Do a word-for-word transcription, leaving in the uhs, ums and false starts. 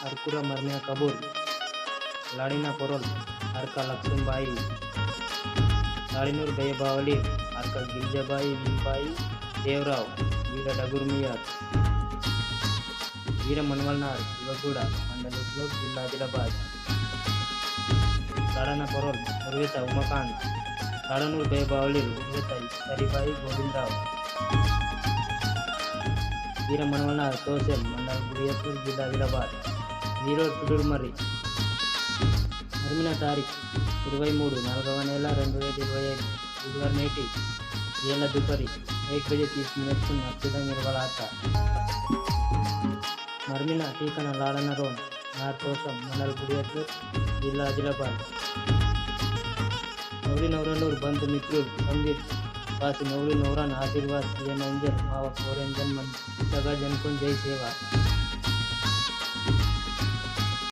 अरकुरा मरमिना कबूर, लाड़ीना पोरोल, अरका लक्ष्मीबाई, लाड़ीनूर बेयबावली, अरका गिरिजाबाई, भीमबाई, देवराव, वीरा डगुर मियार, वीरा मनवलनार, शिवगुड़ा, मंडल उतलोग, जिला आदिलाबाद। लाड़ाना पोरोल, उर्वेता उमाकांत, लाड़ानूर बेयबावली, उर्वेता सरीबाई, गोविंदराव। वीरा मनवलनार तोसेल, मंडल गुड़ियातूर, जिला आदिलाबाद। वीरोर तुडुर मर्री। मरमिना तारीख इरवै मूडु, नालुगव नेला, रेंडु वेल इरवै ऐदु, बुधवार नेटी, एला दुपारी एक बजे तीस मिनट कुन नत्तिदं इरवल आता। मरमिना टीकाना लाड़ाना रोन, नार तोसम, मंडल गुड़ियातूर, जिला आदिलाबाद। नवरी नवरानूर बंधु मित्रुल, संगीत, पासी नवरी नवरान आशीर्वाद, ये नंजर, मावा कोरेंजन मन, सगा जनकुन जय सेवा।